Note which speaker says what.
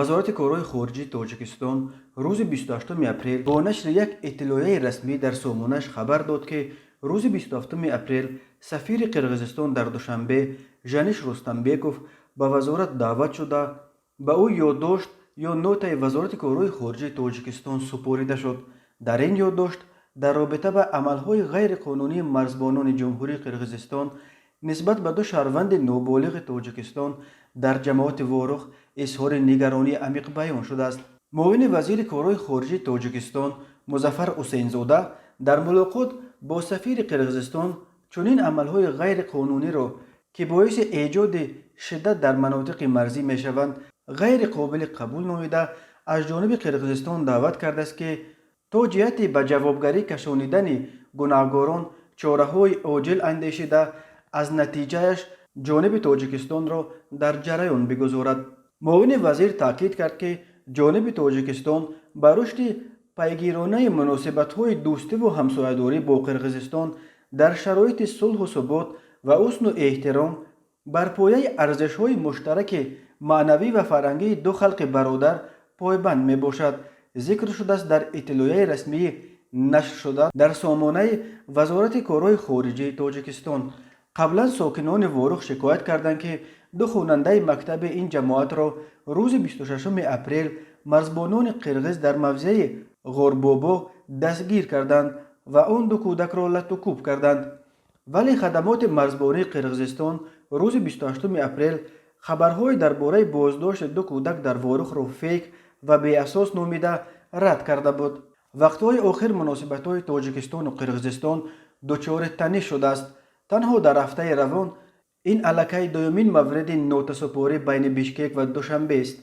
Speaker 1: Вазорати корҳои хориҷии Тоҷикистон рӯзи 28 апрел бо нашри як иттилоияи расмӣ дар сомонааш хабар дод, ки рӯзи 27 апрел сафири Қирғизистон дар Душанбе Жаниш Рустамбеков ба вазорат даъват шуда, ба ӯ ёддошт ё нотаи Вазорати корҳои хориҷии Тоҷикистон супорида шуд. Дар ин ёддошт дар робита ба амалҳои ғайриқонунии марзбонони Ҷумҳурии Қирғизистон нисбат ба ду шаҳрванди ноболиғи Тоҷикистон дар ҷамоати Ворух изҳори нигаронии амиқ баён шудааст. Муовини вазири корҳои хориҷии Тоҷикистон Музаффар Ҳусейнзода дар мулоқот бо сафири Қирғизистон чунин амалҳои ғайриқонуниро, ки боиси эҷоди шиддат дар манотиқи марзӣ мешаванд, ғайри қобили қабул номида, аз ҷониби Қирғизистон даъват кардааст, ки то ҷиҳати ба ҷавобгарӣ кашонидани гунаҳгорон чораҳои оҷил андешида, аз натиҷааш ҷониби Тоҷикистонро дар ҷараён бигузорад. Муовини вазир таъкид кард, ки ҷониби Тоҷикистон ба рушди пайгиронаи муносибатҳои дӯстиву ҳамсоядорӣ бо Қирғизистон дар шароити сулҳу субот ва ҳусну эҳтиром бар пояи арзишҳои муштараки маънавӣ ва фарҳангии ду халқи бародар пойбанд мебошад, зикр шудааст дар иттилоияи расмии нашршуда дар сомонаи Вазорати корҳои хориҷии Тоҷикистон. Қаблан сокинони Ворух шикоят карданд, ки ду хонандаи мактаби ин ҷамоатро рӯзи 26 апрел марзбонони қирғиз дар мавзеи Ғорбобо дастгир карданд ва он ду кӯдакро латтукӯб карданд. Вале хадамоти марзбонии Қирғизистон рӯзи 28 апрел хабарҳои дар бораи боздошти ду кӯдак дар Ворухро фейк ва беасос номида, рад карда буд. Вақтҳои охир муносибатҳои Тоҷикистону Қирғизистон дучори таниш шудааст. Танҳо дар ҳафтаи равон ин аллакай дуюмин мавриди нотасупорӣ байни Бишкек ва Душанбест.